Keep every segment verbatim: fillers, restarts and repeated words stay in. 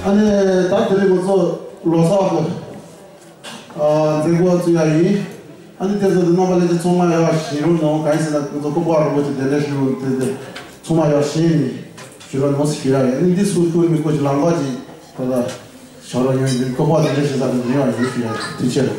ཨ་ནི་ད་དེ་རིང་ང་ཚོ་ལོ་གསར་གྱི་ཨ་མཛད་སྒོ་བཙུགས་ཡ་ཡིན། ཨ་ནི་དེ་ཚོ་དེ་རྣམ་པ་ལྷན་རྒྱས་ཚང་མ་ཡར་བཞེངས་རོགས་གནང་། གང་ཡིན་ཟེར་ན་ང་ཚོ་སྐུ་པར་རིན་པོ་ཆེ་གདན་འདྲེན་ཞུ་རོགས། དེ་དེ་ཚང་མ་ཡར་བཞེངས་ནས་ཞུ་རོགས་གནང་ཟེར་ཞུ་ཡ་ཡིན། ཨ་ནི་འདི་ཚོ་ཐུགས་མི་དགོས་ཀྱི་ལམ་ཁ་ཅིག་ད་ལྟ་ཞོར་ལ་ཡོང་ཡིན། སྐུ་པར་གདན་འདྲེན་ཞུ་ས་དེ་ཡོང་ཡ་ཡིན་ཞུ་ཡ། ཐུགས་རྗེ་ཆེ།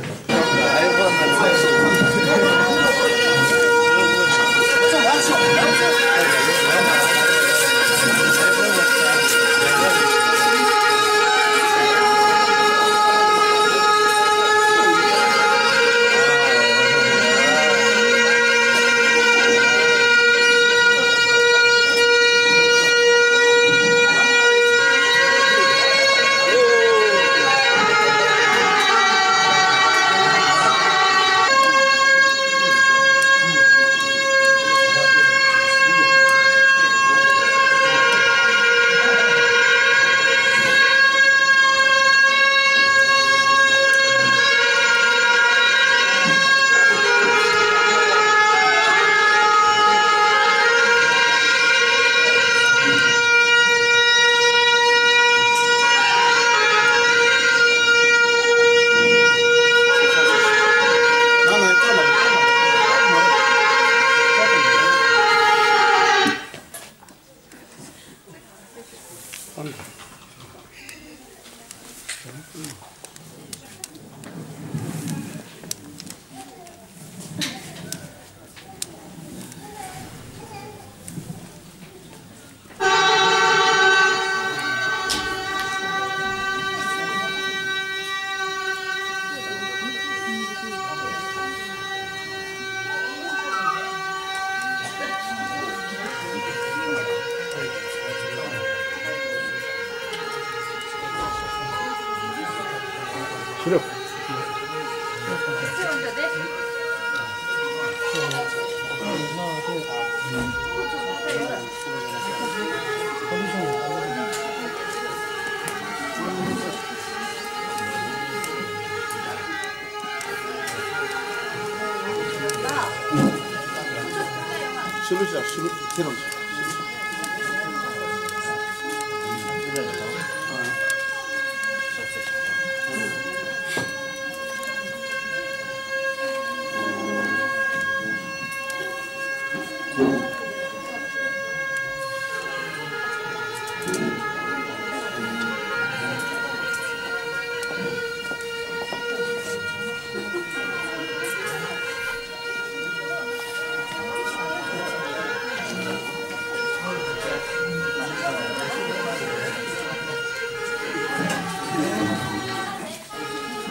ཕྱི་ལོགས་བཞག་ཕྱི་ལོགས་ཁྱེད་རང་བཞག་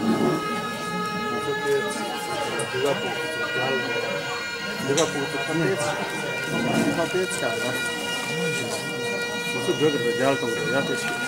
ང་ཚོ་དེ་འདི་ག་ཕོག་ཚོ་རྒྱལ་འདི་ག་ཕོག་ཚོ་ཁ་ཏེ་ཁ་ཏེ་ཆ་ར། ང་ཚོ་འགྲོ་གི་རེད། རྒྱལ་གཏོང་གི་རེད། ཡ་ཏེ་ཆི།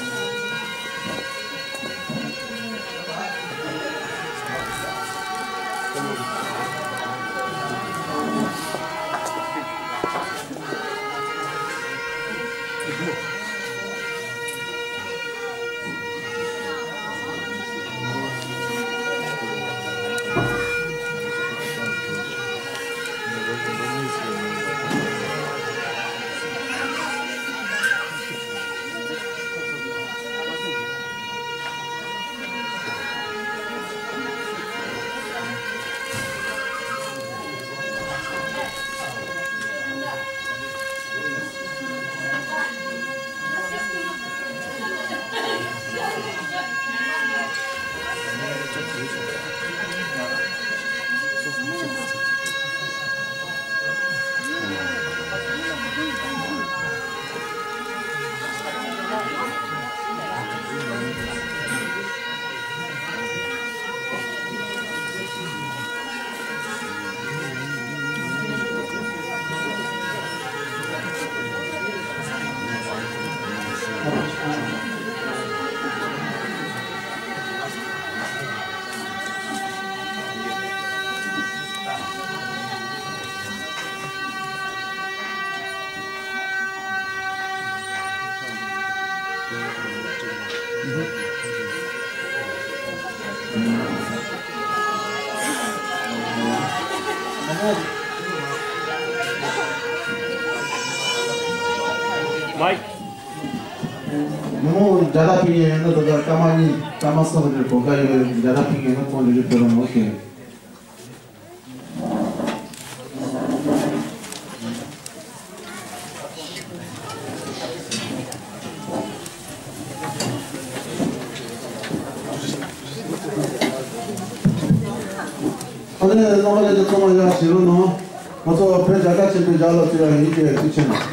Mike. ཉིན་མོ་རྒྱ་དར་ཕུལ་མཁན་ཡོད་ན་ད་ལྟ་སྐར་མ་གཉིས་སྐར་མ་གསུམ་རེ་གོ་སྐབས་ཡོད་པའི་རྒྱ་དར་ཕུལ་མཁན་ཡོད་ན་ཁོང་ཚོ་རེ་ཕུལ་རོགས་གནང་ཞུ། ཨ་ནི་རྣམ་པ་ལྷན་རྒྱས་ཚང་མ་ཡར་ཕྱིན་རོགས་གནང་། ང་ཚོ་བོད་རྒྱལ་ཁབ་ཆེན་པོའི་རྒྱལ་ལ་བརྩི་བ་ཡིན་གྱི་ཐུགས་ཆེ་གནང་།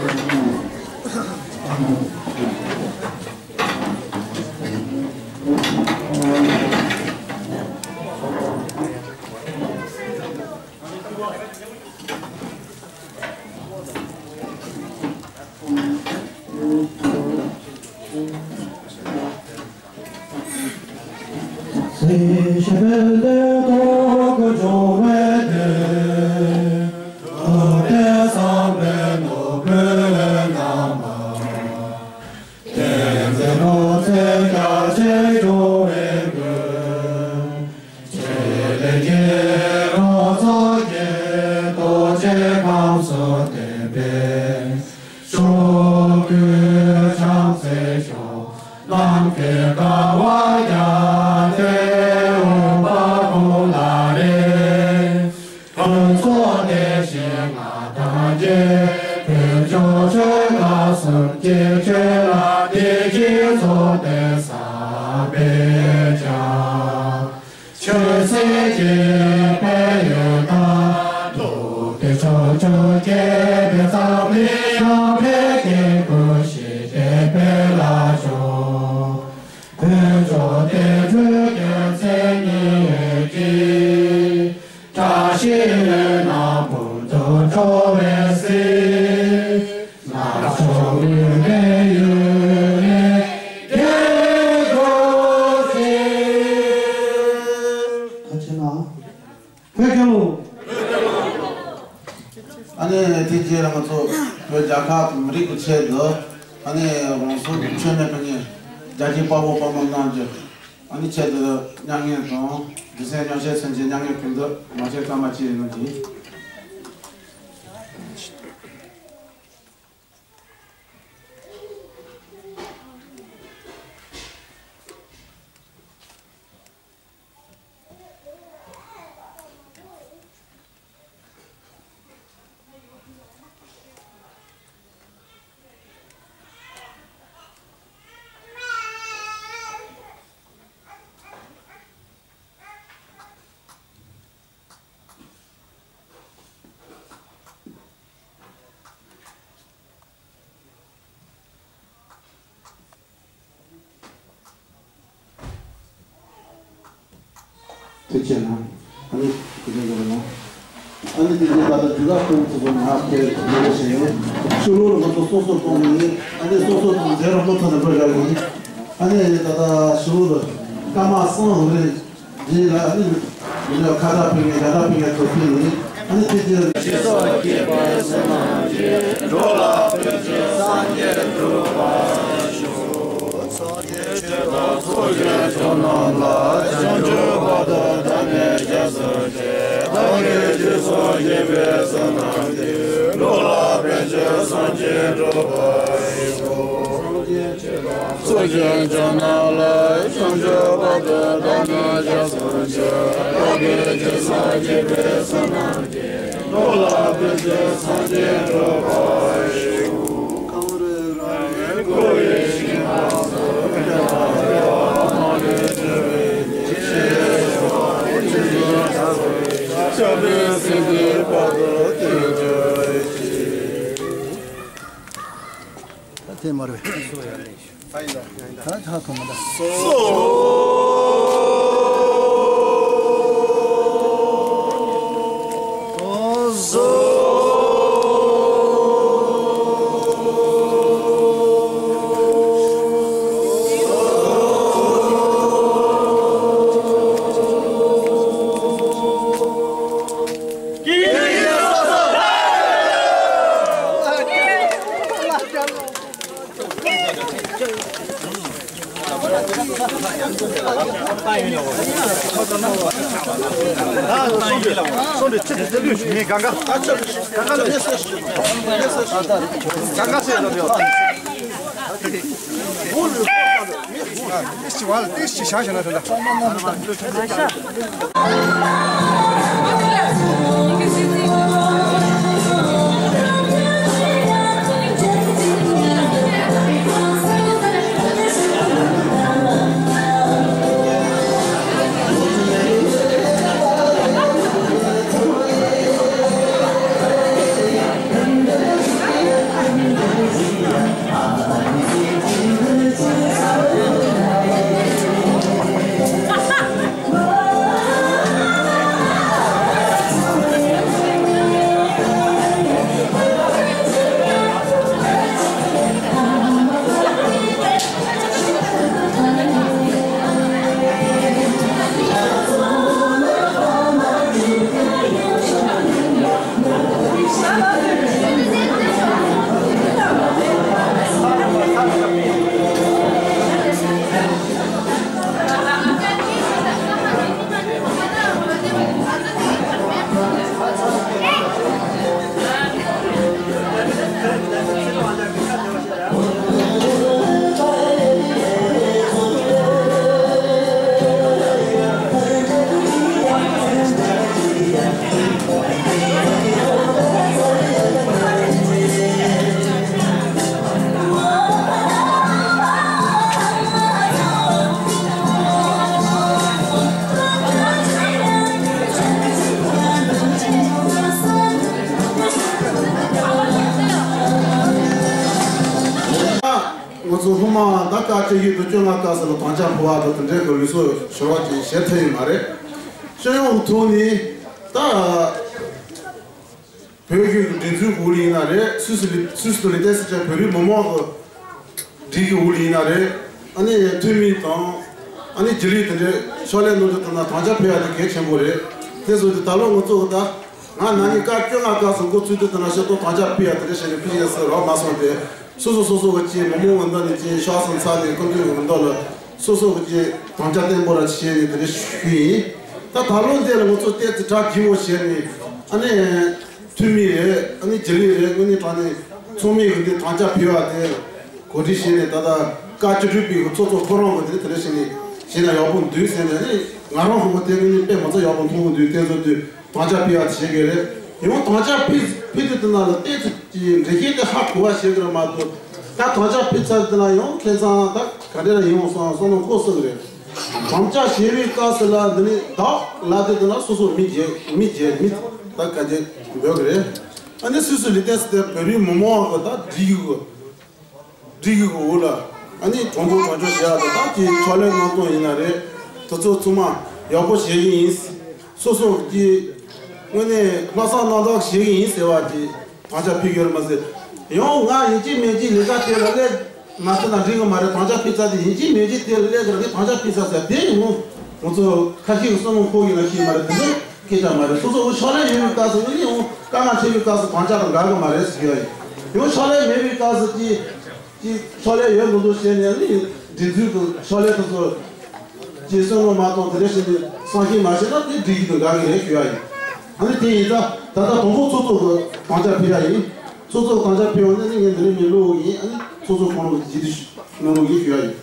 ཨ་ནི་དེ་རྗེས་ལ་ང་ཚོ་བོད་རྒྱལ་ཁབ་མི་རིགས་ཀྱི་ཆེད་དུ་ཨ་ནི་རང་སྲོག་ཆོད་མེད་ཕུལ་མཁན་རྒྱལ་གཅེས་དཔའ་བོ་དཔའ་མོ་རྣམས་ཀྱི་ཨ་ནི་ཆེད་དུ་མྱ་ངན་དང་རྒྱུ་མཚན་མཉམ་བཤད་མཚོན་བྱེད་མྱ་ངན་ཕུལ་འདུག་མ་བཤད་ཚང་མ་ཅི་ཡིན་ནོ་གྱིས། ཐུགས་རྗེ་གནང་། ཨ་ནི་དེ་འདྲ་ཡོད་ན། ཨ་ནི་དེ་འདྲ་ད་ལྟ་དུས་རབས་གོང་དུ་སོང་ང་ཕེབས་ཡོད་ཞེས་ཤུ་ལུ་ལ་མ་གཏོགས་སོ་སོ་གཏོང་ནས་ཨ་ནི་སོ་སོ་དང་མཛད་རོགས་མ་ཐོན་ནས་འགྲོ་ཡག་ཡིན། ཨ་ནི་ད་ལྟ་ཞུ་ལུ་སྐར་མ་གསུམ་རེ། འདི་ལ་ཨ་ནི་མི་ལ་ཁ་བརྡ་ཕུལ་མཁན་ཡ་བརྡ་ཕུལ་མཁན་ཚོ་ཕུལ་ནས་ཨ་ནི་དེ་དེ་ལ་སྤྱི་ཚོགས་སྐྱིད་པའི་བསོད་ནམས་ཀྱིས་འགྲོ་ལ་ཕན་ཕྱིར་སངས་རྒྱས་འགྲུབ་པར་ཤོག་སངས་རྒྱས་ཆོས་དང་ཚོགས་ཀྱི་མཆོག་རྣམས་ལ། བྱང་ཆུབ་བར་དུ་བདག་ནི་སྐྱབས་སུ་མཆི། བདག་གིས་སྤྱི་ཚོགས་སྐྱིད་པའི་བསོད་ནམས་ཀྱིས། འགྲོ་ལ་ཕན་ཕྱིར་སངས་རྒྱས་འགྲུབ་པར་ཤོག་སངས་རྒྱས་ཆོས་དང་ཚོགས་ཀྱི་མཆོག་རྣམས་ལ། བྱང་ཆུབ་བར་དུ་བདག་ནི་སྐྱབས་སུ་མཆི། བདག་གིས་སྤྱི་ཚོགས་སྐྱིད་པའི་བསོད་ནམས་ཀྱིས། འགྲོ་ལ་ཕན་ཕྱིར་སངས་རྒྱས་འགྲུབ་པར་ཤོག་གངས་རི་ར་བས་བསྐོར་བའི་ཞིང་ཁམས་སུ། ཕན་དང་བདེ་བ་མ་ལུས་འབྱུང་བའི་ཉེར་ཞིའི་མཆོག་སྤྱན་རས་གཟིགས་ཀྱི་བཀའ་དང་བསྟན་བཅོས་ཀྱི། ད་དེ་མ་རེད། ད་ཆ་ཐོང་མ་ད། ང་ཚོ་སློབ་མ་ད་སྐབས་བཅུ་བཞི་དང་བཅོ་ལྔ་སྐབས་སུ་ལ་དམ་བཅའ་ཕུལ་བ་དང་དེ་འབྲེལ་གྱི་ལུགས་སྲོལ་ཞུ་བ་ཅིག་བྱེད་ཐུབ་ཡོད་མ་རེད། སྤྱི་ཡོངས་ཀྱི་ཐོག་ནས་ད་བོད་བརྒྱུད་ཀྱི་སྒྲིག་འཛུགས་ཀྱི་འོག་ལ་ཡིན་ན་རེད། སུད་སི་ལི་སུད་སི་དང་ལི་ཏེན་སི་ཅན་བོད་རིགས་མི་མང་གི་སྒྲིག་གི་འོག་ལ་ཡིན་ན་རེད། ཨ་ནི་འཐུས་མི་དང་ཨ་ནི་རྒྱུན་ལས་དེ་འདྲའི་ཕྱག་ལས་གནང་རྒྱུ་དེ་ན་དམ་བཅའ་ཕུལ་ཡ་དེ་གལ་ཆེན་པོ་རེད། དེ་བཟོ་དུས་ད་ལོ་ང་ཚོ་གི་ད་ང་ན་ནིང་སྐབས་བཅོ་ལྔ་སྐབས་སུ་འགོ་ཚུགས་དུས་དེ་ན་ཤེས་ཏོ་དམ་བཅའ་ཕུལ་ཡ་དེ་འདྲ་བྱས་ནས་ཕུལ་ཡ་སུ་རག་མ་སོང་སྟེ། སོ་སོ་སོ་སོ་གི་ཅིག་མི་མང་གི་མདུན་ནས་ཅིག་ཤག་སོང་ཚར་ནས་སྐུ་མདུན་གི་མདུན་ལ་སོ་སོ་གི་ཅིག་དམ་བཅའ་བརྟན་པོ་ར་བྱས་ནས་དེ་འདྲ་ཞུས་ཡིན། ད་ད་ལོ་འདི་ལ་ང་ཚོ་ཏོག་ཙམ་གྲ་རྒྱས་པོ་བྱས་ནས་ཨ་ནི། འཐུས་མི་རེད། ཨ་ནི་རྒྱུན་ལས་རེད། དངོས་གནས་དྲང་གནས་ཚང་མས་གི་འདི་དམ་བཅའ་ཕུལ་བ་དེ་གོ་སྒྲིག་བྱས་ནས་ད་ལྟ་བཀའ་བཅུ་དྲུག་པའི་གི་ཚོགས་གཙོ་ཁོ་རང་གི་དེ་དེ་འདྲ་བྱས་ནས་བྱས་ན་ཡག་པོ་འདུག་ཟེར་ནས་ནི་ང་རང་ཧོ་མོ་དེ་དངོས་གནས་དཔེ་མ་ཚད་ཡག་པོ་མཐོང་གི་འདུག་དེ་ཚོ་དུས་དམ་བཅའ་ཕུལ་བ་དེ་བྱེད་དགོས་རེད། ཡང་དམ་བཅའ་ཕུལ་ཕུལ་དུས་དེ་ན་ལ་ཏོག་ཙམ་གྱི་འགྲེལ་བཤད་དེ་ཧ་གོ་བ་བྱེད་དགོས་ར་མ་གཏོགས་ད་དམ་བཅའ་ཕུལ་ཚར་དེ་ན་ཡང་ཁྱེད་ཚང་ད་ག་འདྲ་ར་ཡིན་འོང་བསམ་བསམ་བློ་འཁོར་སྲིད་གི་རེད། དམ་བཅའ་བྱེད་པའི་སྐབས་སུ་ལ་འདི་ནི་བདག་ལ་དེ་དེ་ན་སོ་སོ་མི་བརྗེ་མི་བརྗེ་མི་ད་ག་རེ་འབོད་གི་རེད། ཨ་ནི་སུད་སི་ལི་ཏེན་སི་དེ་བོད་རིགས་མི་མང་གི་ད་སྒྲིག་གི་སྒྲིག་གི་འོག་ལ་ཨ་ནི་གྲོས་མཐུན་གྲོས་ཆོད་བྱེད་ཡག་དང་ད་ཀྱི་ཕྱག་ལས་གནང་སྟངས་ཡིན་ན་རེད། དེ་ཚོ་ཚང་མ་ཡག་པོ་བྱེད་ཀྱི་ཡིན། སོ་སོ་ཀྱི་དངོས་གནས་ལྷག་བསམ་རྣམ་དག་བྱེད་ཀྱི་ཡིན་ཟེར་བ་ཀྱི་དམ་བཅའ་ཕུལ་ཡོད་རེད་མ་ཟད། ཡང་ང་ཡིན་གཅིག་མིན་གཅིག་ལས་ཀ་དེ་ལ་སླེབས་མ་ཐུབ་ན་འགྲིག་གི་མ་རེད། དམ་བཅའ་ཕུལ་ཚར་དེ་ཡིན་གཅིག་མིན་གཅིག་དེ་ལ་སླེབས་དགོས་རེད། དམ་བཅའ་ཕུལ་ཚར་ཟེར་དེ་ཡིན་ངོ་། ང་ཚོ་ཁ་ཤས་ཀྱི་བསམ་བློ་འཁོར་ཡོད་ན་ཤེས་མ་རེད། དེ་འདྲའི་སྐད་ཆ་མ་རེད། སོ་སོ་ཕྱག་ལས་ཡོད་པའི་སྐབས་སུ་ཨ་ནི་ཡང་དཀའ་ངལ་འཕྲད་པའི་སྐབས་སུ་དམ་བཅའ་དང་འགལ་གི་མ་རེད་ཟེར་གྱི་ཡོད། ཡང་ཕྱག་ལས་མེད་པའི་སྐབས་སུ་ཅི་ཅི་ཕྱག་ལས་ཡོད་མི་འདུག་བཤད་ནས་ཨ་ནི་སྒྲིག་འཛུགས་ཀྱི་ཕྱག་ལས་དེ་ཚོ་ཅི་བསམ་བློ་མ་གཏོང་དེ་འདྲ་བྱས་ནས་བསམ་ཤེས་མ་བྱས་ན་དེ་སྒྲིག་གཞི་དང་འགལ་གི་རེད་ཞུ་ཡ་ཡིན། ཨ་ནི་དེ་ཡིན་ཙང་ད་ལྟ་དང་པོ་ཚོགས་གཙོ་གི་དམ་བཅའ་ཕུལ་ཡ་ཡིན། ཚོགས་གཙོ་དམ་བཅའ་ཕུལ་བ་ནི་ངས་འདི་ནས་མི་བླུག་ཡིན། ཨ་ནི་ཚོགས་གཙོ་ཁོང་རང་གི་ཇི་དུ་ནོར་ལུགས་ཡིན་ཞུ་ཡ་ཡིན།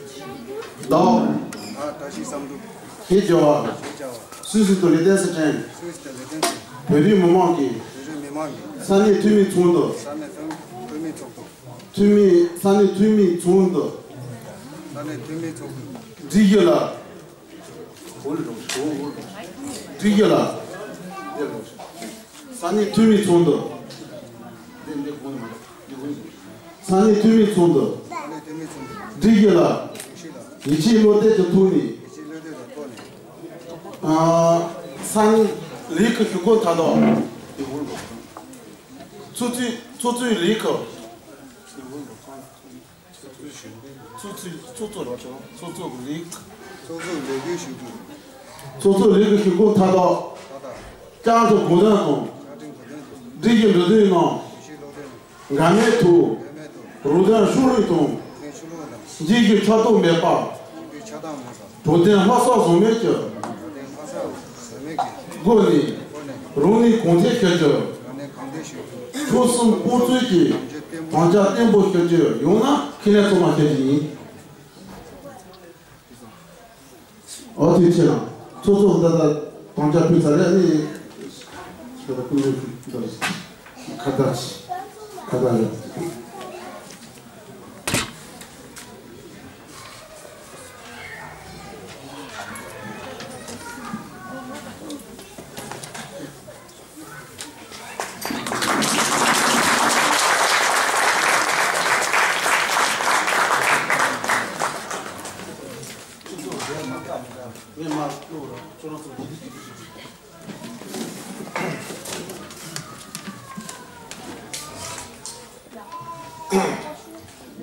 བདག་ཨ་བཀྲ་ཤིས་བསམ་འགྲུབ། ཞེས་བྱ་བ། ཞེས་བྱ་བ། སུད་སི་དང་ལི་ཏེན་སི་ཅན། སུད་སི་དང་ལི་ཏེན་སི་ཅན། བོད་རིགས་མི་མང་གི། བོད་རིགས་མི་མང་གི། ས་གནས་འཐུས་མི་ཚོགས་འདུ། ས་གནས་འཐུས་མི་ཚོགས་འདུ། འཐུས་མི་ས་གནས་འཐུས་མི་ཚོགས་འདུ། ས་གནས་འཐུས་མི་ཚོགས་འདུ། སྒྲིག་གཞི་ལ། སྒྲིག་གཞི་ལ། ས་གནས་འཐུས་མི་ཚོགས་འདུ། ས་གནས་འཐུས་མི་ཚོགས་འདུ། སྒྲིག་གཞི་ལ། ཡིད་ཆེས་བློ་གཏད་ཀྱི་ཐོག་ནས། ས་གནས་ལས་ཁུངས་ཞུ་སྒོ་མཐའ་དག་ཚོགས་གཙོས་ཚོགས་གཙོས་ལས་ཁུངས། ཚོགས་གཙོས་ཚོགས་གཙོ་རོགས་ཆོག་ཚོགས་གཙོ་གི་ལས་ཁུངས། ཚོགས་གཙོ་ལས་ཁུངས་ཞུ་རྒྱུ། ཚོགས་གཙོ་ལས་ཁུངས་ཞུ་སྒོ་མཐའ་དག་བསྐྱར་དུ་གོ་སྟོན་དང་སྒྲིག་གཞི་འབྲུ་དོན་ནང་འགལ་མེད་དུ་རུ་དོན་ཤུགས་རིང་དང་རྗེས་ཀྱི་ཕྲག་དོག་མེད་པ། འགྲོ་དོན་ལྷ་ས་བཟང་མོད་ཀྱི་སྒོ་ནས་རང་ནུས་གང་ཐད་ཞུ་རྒྱུ། ཕྱོགས་གསུམ་སྤོ་ཚོས་ཀྱི་དམ་བཅའ་བརྟན་པོ་ཞུ་རྒྱུ་ཡོང་ན། ཁས་ལེན་ཚང་མ་བྱེད་ཀྱི་ཡིན། ཨོ་དེ་ཕྱིར་རང་ཚོགས་གཙོ་ད་ལྟ་དམ་བཅའ་ཕུལ་ཚར་རེད། ཨ་ནི་ཞེས་པ་ཀུན་ལས་ཕུལ་ཁ་བརྡ་ཁ་བརྡ་རེད།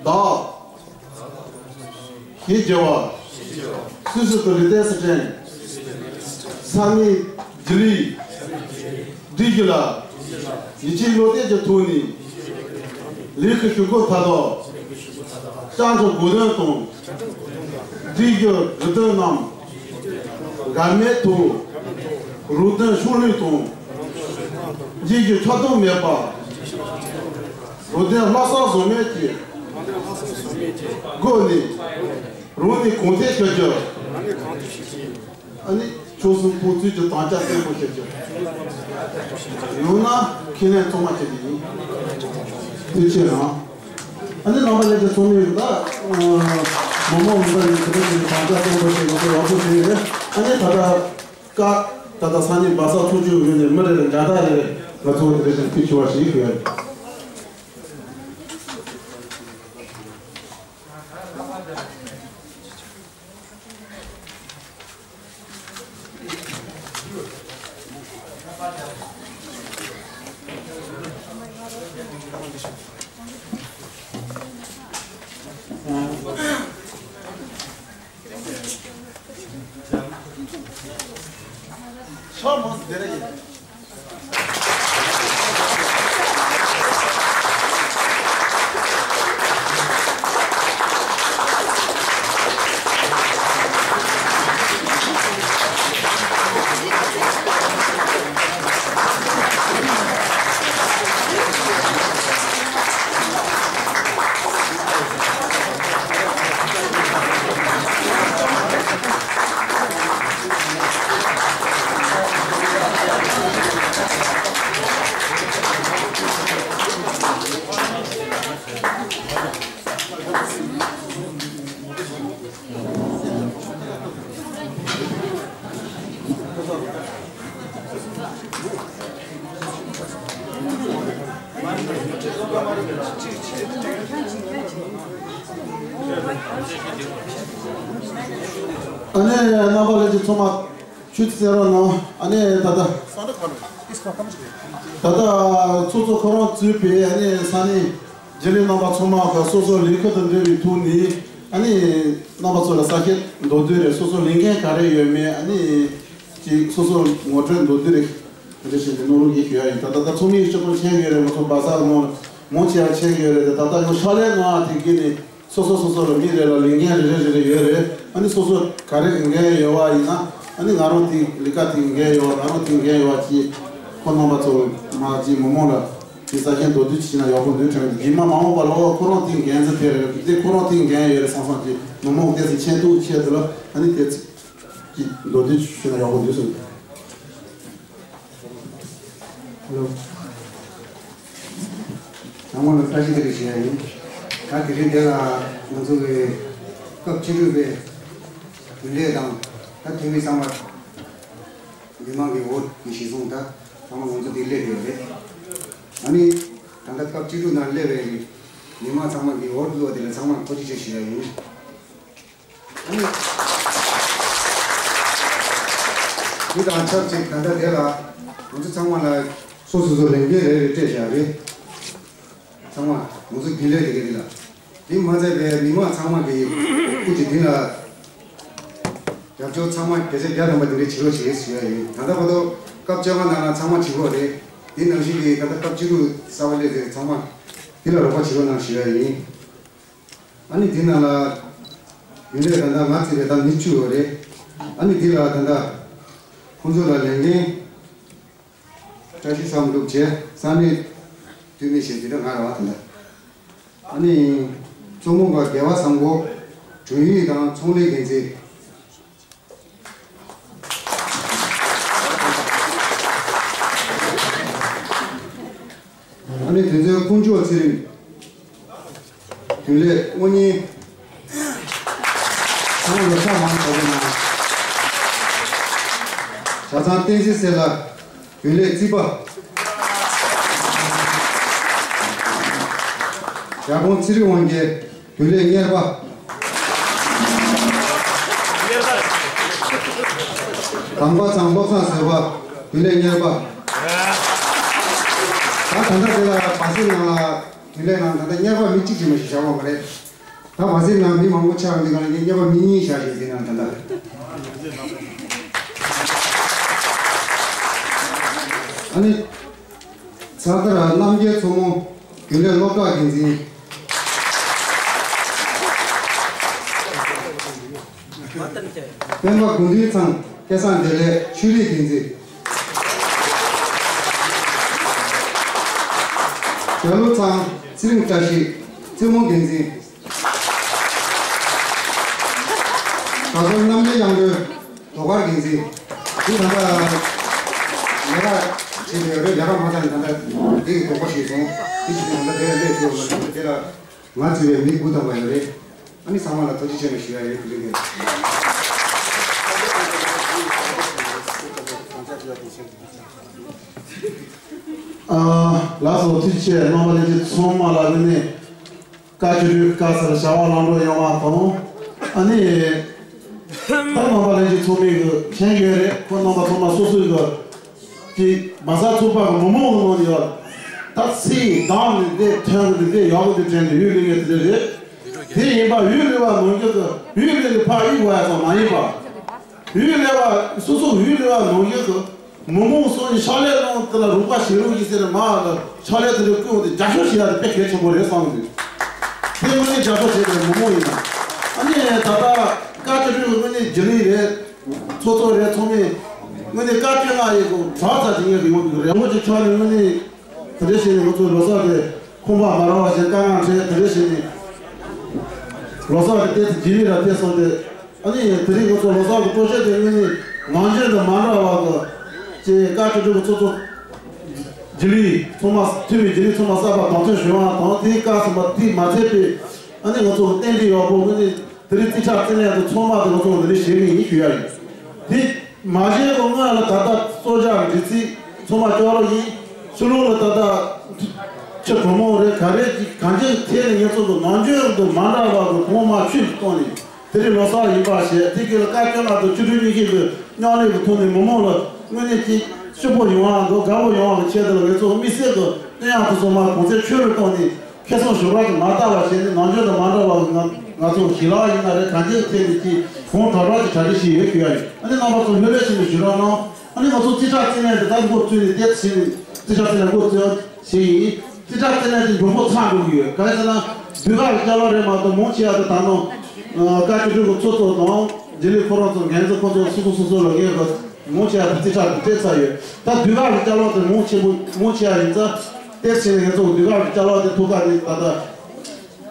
བདག་ཞེས་བགྱི་བ། སུ་སུ་དུ་ལུས་རྟེན་སུ་དྲན། ས་གནས་རྒྱུ་ལུས་བསྡུས་རྒྱུ་ལ། ཡིད་ཆེས་བློ་གཏད་ཀྱི་ཐོག་ནས། ལས་ཀྱི་ཞུ་སྒོ་མཐའ་དག་བསྐྱངས་ཀྱི་གོ་དོན་དང་། བསྡུས་རྒྱུ་རེ་དོན་རྣམས། འགལ་མེད་དུ། རོགས་ལྡན་ཕྱོགས་ལྷུང་དང་། འཇིགས་ཀྱི་ཁྱབ་གདལ་མེད་པ། རོགས་ལྡན་ལྷག་བསམ་ཟོལ་མེད་ཀྱི་སྒོ་ནས། རང་ནུས་གང་ཐུབ་བྱ་རྒྱུ། ཨ་ནི་ཆོལ་གསུམ་ཕན་ཚུན་གྱི་དམ་བཅའ་བརྟན་པོ་བྱ་རྒྱུ། ཡང་ན་ཁས་ལེན་ཚང་མ་བྱེད་ཀྱི་ཡིན། ཐུགས་རྗེ་གནང་། ཨ་ནི་རྣམ་པ་ལྷན་རྒྱས་ཚང་མས་ད་མི་མང་མི་འདྲ་བའི་གྲོས་མོལ་གྱི་དམ་བཅའ་བརྟན་པོ་བྱེད་དགོས་པའི་ཡག་པོ་བྱས་ཡོད། ཨ་ནི་ད་ལྟ་ཀ་ད་ལྟ་ས་གནས་བལ་ས་ཚོགས་ཆུང་ངོས་ནས་མི་རེ་རེ་འགའ་ད་རེ་རེ་ང་ཚོ་དེ་བཞིན་ཕུལ་ཆོག་པ་ཞིག་ཡོད། ཕྱག་མང་སུ་བདེ་རེ་ཡིན། ཨ་ནི་རྣམ་པ་ལྷན་རྒྱས་ཚང་མ་ཆུ་ཚོད་རོགས་གནང་། ཨ་ནི་ད་ལྟ་ད་ལྟ་ཚོགས་གཙོ་ཁོ་རང་གཙོས་པའི་ཨ་ནི་ས་གནས་རྒྱུན་ལས་རྣམ་པ་ཚང་མ་གི་སོ་སོ་ལས་ཁུར་དང་འབྲེལ་བའི་ཐོག་ནས་ཨ་ནི་རྣམ་པ་ཚོ་ལ་ས་ཞིང་མདོར་བསྡུས་རེ་སོ་སོ་ལས་འགན་ག་རེ་ཡོད་མེད་ཨ་ནི་ཅིག་སོ་སོ་ངོ་སྤྲོད་མདོར་བསྡུས་རེ་དེ་འདྲ་བྱས་ནས་གནང་རོགས་ཞུ་ཡ་ཡིན། ད་ལྟ་ད་ཚོགས་མིའི་སྤྱི་ཁོག་མཁྱེན་གྱི་ཡོད་རེད། ང་ཚོ་བལ་ས་མང་མང་ཆེ་བ་མཁྱེན་གྱི་ཡོད་རེད། ད་ལྟ་ང་ཕྱག་ལས་གནང་བ་དེ་གི་ནས། སོ་སོ་སོ་སོ་ལ་མི་རེ་ལ་ལས་འགན་རེ་རེ་རེ་རེ་ཡོད་རེད། ཨ་ནི་སོ་སོ་ག་རེ་འགན་ཡོད་པ་ཡིན་ན་ཨ་ནི་ང་རང་དེ་ལས་ཀ་དེ་འགན་ཡོད་པ་ང་རང་དེ་འགན་ཡོད་པ་ཅིག་ཁོང་རྣམ་པ་ཚོ་མ་ཅིག་མི་མང་ལ་དེ་ས་ཞིང་མདོར་བསྡུས་ཅིག་བྱས་ན་ཡག་པོ་འདུག་དྲན་གི། རྗེས་མ་མ་འོངས་པ་ལ་ཨོ་ཁོ་རང་དེ་འགན་འཛིན་དེ་རེད་དེ་ཁོ་རང་དེ་འགན་ཡོད་རེད་བསམ་བསམ་གྱི་མི་མང་དེ་ཚོ་མཁྱེན་རྟོགས་ཆེད་དུ་ལ་ཨ་ནི་དེ་ཅིག་མདོར་བསྡུས་ཅིག་བྱས་ན་ཡག་པོ་འདུག་གསུངས། ཧེ་ལོ། ཚང་མ་ལ་བཀྲ་ཤིས་བདེ་ལེགས་ཞུ་ཡ་ཡིན། ད་དེ་རིང་འདི་ལ་ང་ཚོ་གི་སྐབས་བཅུ་དྲུག་པའི་རྒྱུན་ལས་དང་ད་འཐུས་མི་ཚང་མ་མི་མང་གི་འོས་ཀྱི་གཞི་བཟུང་ད་ཚང་མ་ང་ཚོ་འདི་སླེབས་ཡོད་རེད། ཨ་ནི་ད་ལྟ་སྐབས་བཅུ་དྲུག་ནང་སླེབས་པའི་མི་མང་ཚང་མ་གི་འོས་བླུགས་པ་དེ་ལ་ཚང་མ་ལ་ཐུགས་རྗེ་ཆེ་ཞུ་ཡ་ཡིན། འདི་དང་ཆབས་ཅིག་ད་ལྟ་དེ་ལ་ང་ཚོ་ཚང་མ་ལ་སོ་སོ་སོ་ལས་འགན་རེ་རེ་སྤྲད་བཞག་རེད། ཚང་མ་ང་ཚོ་རྒྱུན་ལས་དེ་ག་དེ་ལ་དེ་མ་ཚད་པའི་མི་མང་ཚང་མ་གི་སྐུ་མཁྱེན་འདི་ལ་རྒྱབ་སྐྱོར་ཚང་མ་བརྒྱ་ཆ་བརྒྱ་ཐམ་པ་དེ་འདྲའི་བྱེད་རོགས་བྱེད་ཞུ་ཡ་ཡིན། ད་ལྟ་བར་དུ་སྐབས་བཅོ་ལྔ་ནང་ལ་ཚང་མ་བྱེད་རོགས་རེད། དེ་ནང་བཞིན་གྱི་ད་ལྟ་སྐབས་བཅུ་དྲུག་གསར་པ་སླེབས་ཏེ་ཚང་མ་དེ་ལ་རོགས་པ་བྱེད་རོགས་གནང་ཞུ་ཡ་ཡིན། ཨ་ནི་འདི་ནང་ལ་ཡུན་རིང་ད་ལྟ་ང་བརྩིས་པའི་ད་མི་བཅུ་ཡོད་རེད། ཨ་ནི་འདི་ལ་ད་ལྟ་ཁོང་ཚོ་ལ་ལས་འགན་བཀྲ་ཤིས་བསམ་གྲུབ་བྱས་ས་གནས་འཐུས་མི་བྱས་འདི་ལ་ང་རེད་བ་ད་ལྟ། ཨ་ནི་ མཚོ་མོ་དགའ་བ་བཟང་པོ། དྲུང་ཡིག་དང་ཚོང་ལས་འགན་འཛིན། ཨ་ནི་དེ་ཚོའི་དཀོན་མཆོག་ཚེ་རིང་། རྒྱུན་ལས་དངོས་གཉེར། ཚང་མ་ལོ་གསར་མང་དྲགས་པའི་ནང་། གྲྭ་ཚང་བསྟན་འཛིན་སེ་ལ། རྒྱུན་ལས་རྩིས་པ། ཞྭ་གོང་ཚེ་རིང་དབང་རྒྱལ། རྒྱུན་ལས་གཉེར་པ། དམ་པ་ཚང་བློ་བཟང་བཟོད་པ། རྒྱུན་ལས་གཉེར་པ། ད་ད་ལྟ་དེ་ལ་བ་སི་ནང་ལ་རྒྱུན་ལས་ནང་ད་ལྟ་གཉེར་པ་མི་གཅིག་ཅིག་མ་ཞིག་བཞག་པ་མ་རེད། ད་བ་སི་ནང་མི་མང་པོ་ཆགས་འདི་ག་ལ་གཉེར་པ་མི་གཉིས་བཞག་ཞིག་དེ་ནང་ད་ལྟ། ཨ་ནི། ཚ་དར་རྣམ་རྒྱལ་མཚོ་མོ། རྒྱུན་ལས་སློབ་གྲྭ་འགན་འཛིན། སྤེན་པ་དགུ་འདུས་ཚང་སྐལ་བཟང་བདེ་ལེགས་ཆོས་རིག་འགན་འཛིན། རྒྱ་ལོ་ཚང་ཚེ་རིང་བཀྲ་ཤིས་རྩེད་མོ་འགན་འཛིན། གྲྭ་ཚང་རྣམ་རྒྱལ་གཡང་སྒྲོན་ཟློས་གར་འགན་འཛིན། འདི་ད་ལྟ་ལས་ཀ་བྱེད་ཀྱི་ཡོད་རེད། ལས་ཀ་མ་ཚར་ནས་ད་ལྟ་འདི་གི་དོགས་པ་ཞིག་བྱུང་། འདི་ཞིག་ད་ལྟ་དེ་ལ་སླེབས་ཐུབ་ཡོད་མ་རེད། དེ་ལ་ང་བརྩིས་པའི་མི་དགུ་ཐམ་པ་ཡོད་རེད། ཨ་ནི་ཚང་མ་ལ་ཐུགས་རྗེ་ཆེ་ཞུ་ཡ་ཡོད། ཐུགས་རྗེ་ཆེ། ཨ། ལགས་སོ། ཐུགས་རྗེ་ཆེ། རྣམ་པ་ལྷན་རྒྱས་ཚང་མ་ལ་ནི་བཀའ་ཅི་རེད། བཀའ་ཟེར་བྱ་བ་ལམ་འགྲོ་ཡོང་བ་དང་། ཨ་ནི་ད་རྣམ་པ་ལྷན་རྒྱས་ཚང་མས་གི་མཁྱེན་ཡོད་རེད། ཁོ་རྣམ་པ་ཚང་མ་སོ་སོའི་གི་ཀྱི་མ་རྩ་ཚོགས་པ་གི་མི་མང་གི་ནང་ནས་ཡོད། ད་ཚེ་དང་ནི་དེ་ཐོན་གི་དེ་ཡག་གི་དེ་དྲན་དེ་ཡུལ་ལས་ངེས་དེ་རེད། དེ་ཡིན་པ་ཡུལ་ལས་བ་ནང་རྒྱུ་གི་ཡུལ་ལས་ལས་ཕ་ཡུལ་བ་ཡ་ཚང་མ་ཡིན་པ། ཡུལ་ལས་བ་སོ་སོ་ཡུལ་ལས་བ་ནང་རྒྱུ་གི་མི་མང་སོ་ནི་ཕྱག་ལས་གནང་དེ་ལ་རོགས་པ་བྱེད་རོགས་ཡིན་ཟེར་ནས་མ་ལ་ཕྱག་ལས་དེ་ལས་བསྐུལ་འོང་དེ་རྒྱབ་སྐྱོར་བྱེད་ཡ་དེ་དཔེ་གལ་ཆེན་པོ་རེད་བསམ་གི་འདུག་དེ་དངོས་གནས་རྒྱབ་སྐྱོར་བྱེད་པའི་མི་མང་ཡིན་ན། ཨ་ནི་ད་ལྟ་བཀའ་ཁྲི་ཁྲི་དངོས་གནས་རྒྱུན་ལས་རེད། ཚོགས་གཙོ་རེད། ཚང་མས་དངོས་གནས་བཀའ་བཀྱོན་ན་ཡི་གོ་གྲགས་ཚ་ཅིག་ངས་གི་ཡོང་གི་རེད། ངོ་ཅིག་ཆགས་ནས་དངོས་གནས་དེ་འདྲ་བྱས་ནས་ང་ཚོ་ལོ་གསར་དེ་ཁོམ་པ་མ་རག་པ་བྱས་དཀའ་ངལ་འཕྲད། དེ་འདྲ་བྱས་ནས་ལོ་གསར་དེ་ཏོག་ཙམ་རྗེས་ལུས་ལ་ཐེབས་སོང་སྟེ། ཨ་ནི་དེ་རིང་ང་ཚོ་ལོ་གསར་གི་སྤྲོ་སྐྱིད་དེ་དངོས་གནས་ནང་ཆོས་དང་མ་འདྲ་བ་གི་ཅེས་བཀའ་ཁྲི་ཁྲི་གི་ཚོགས་གཙོ་རྒྱུན་ལས་ཚང་མ་འཐུས་མི་རྒྱུན་ལས་ཚང་མ་གསར་པ་གདན་འདྲེན་ཞུ་བ་དང་། དེའི་སྐབས་སུ་མ་དེ་མ་ཚད་པའི་ཨ་ནི་ང་ཚོ་གི་རྟེན་འབྲེལ་ཡག་པོ་དངོས་གནས། དེ་རིང་རྩིས་ཁྲ་རྩིས་ལེན་དུ་ཚང་མ་དེ་ང་ཚོ་འདི་ནས་བྱེད་ཀྱི་ཡིན་ཞུ་ཡ་ཡིན། དེ་མ་གཞི་གི་སྔོན་ལ་ད་ལྟ་གཙོ་བྱ་འདྲི་རྩིས་ཚང་མ་སྐྱོ་རོགས་ཡིན། ཕྱི་ལོགས་ལ་ད་ལྟ་ཁྱི་གྲོ་མོ་རེད་ག་རེ་ཅིག་གང་ཅིའི་ཐད་ནས་ངེད་ཚོ་གི་ནང་ཆོས་དུ་མ་འདྲ་བ་གི་གོང་མ་ཆོས་ཀྱི་སྟེང་ནས་དེ་རིང་ལོ་གསར་ཡིན་པ་བྱས། དེ་གི་ལ་བཀའ་བཀྱོན་ལ་དུ་ཆོ་འཕྲུལ་གཉིས་ཀྱི་གི་མཉམ་ལས་ཀྱི་ཐོག་ནས་མི་མང་ལ་དངོས་གནས་ཀྱི་སྐྱིད་པོ་ཡོང་བ་དང་དགའ་པོ་ཡོང་བ་གི་ཆེད་དུ་ལ་ངེད་ཚོ་དམིགས་བསལ་གྱི་བསྟན་ཡག་དེ་ཚོ་མ་གོང་ཚད་ཆོས་རུ་བཏང་ནས། ཁེ་བཟང་ཞོར་བ་ཅིག་མ་བལྟ་བ་བྱས་ནས་ནང་ཆོས་དང་མ་འདྲ་བ་ང་ང་ཚོ་ཞི་ལག་ཡིན་ན་རེད། གང་ཅིའི་ཐད་ནས་ཀྱི་གོང་དྲག་དྲག་གི་གྲ་སྒྲིག་ཞིག་ཡོད་ཞུ་ཡ་ཡིན། ཨ་ནི་རྣམ་པ་ཚོ་ལྷོད་ལྷོད་བྱས་ནས་ཞུ་རོགས་གནང་། ཨ་ནི་ང་ཚོ་རྩིས་ཁྲ་རྩིས་ལེན་དེ་ད་འགོ་བཙུགས་ནས་བསྡད་ཟིན་ནས་རྩིས་ཁྲ་རྩིས་ལེན་འགོ་བཙུགས་བྱས་ཡིན། རྩིས་ཁྲ་རྩིས་ལེན་དེ་མགྱོགས་པོ་ཚར་འགྲོ་གི་ཡོད། གང་ཡིན་ཟེར་ན་དུས་སྐབས་ཀྱི་ཅ་ལག་རེད་མ་གཏོགས་མང་ཆེ་བ་དེ་ད་ནང་བཀའ་ཁྲི་ཁྲི་གི་ཚོགས་གཙོ་དང་རྒྱུན་ལས་ཁོ་རང་ཚོ་འགན་འཛིན་ཁོ་ཚོ་སོ་སོ་སོ་སོ་ལ་ངས་གི་མང་ཆེ་བ་དེ་རྩིས་ཁྲ་དེ་སྤྲད་ཚར་ཡོད། ད་དུས་སྐབས་ཀྱི་ཅ་ལག་དེ་མང་ཆེ་བོ་མང་ཆེ་བ་ཡིན་ཙང་། དེར་བྱས་ནས་ངེད་ཚོ་གི་དུས་སྐབས་ཀྱི་ཅ་ལག་དེ་ཐུག་ཁ་དེ་ད་ལྟ་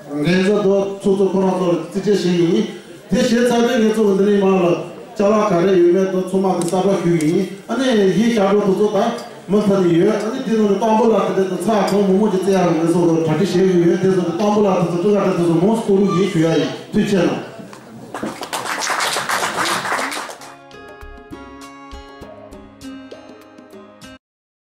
འགན་འཛིན་དང་ཚོགས་གཙོ་ཁོ་རང་ཚོར་རྩིས་སྤྲད་བྱེད་ཀྱི་ཡིན། དེ་བྱས་ཚར་དུས་ངེད་ཚོ་གི་འདི་ནས་མར་ལ་ཅ་ལག་ག་རེ་ཡོད་མེད་དང་ཚང་མ་གི་གསལ་བསྒྲགས་ཞུ་གི་ཡིན། ཨ་ནི་གཞས་ཞབས་བྲོ་དེ་ཚོ་ད་མུ་མཐུད་ནས་ཡོད། ཨ་ནི་དེ་ནང་ནས་ཏམ་བུ་ལ་དེ་འདྲ་དང་ཚ་གྲང་མང་མང་ཅིག་རྩེ་ཡག་གི་ངེད་ཚོ་གི་གྲ་སྒྲིག་བྱེད་ཀྱི་ཡོད། དེ་ཚོ་གི་ཏམ་བུ་ལ་དེ་ཚོ་སྤྲུལ་སྐུ་དེ་ཚོ་མང་སུ་གཏོང་གི་ཡིན་ཞུ་ཡ་ཡིན། ཐུགས་རྗེ་གནང་།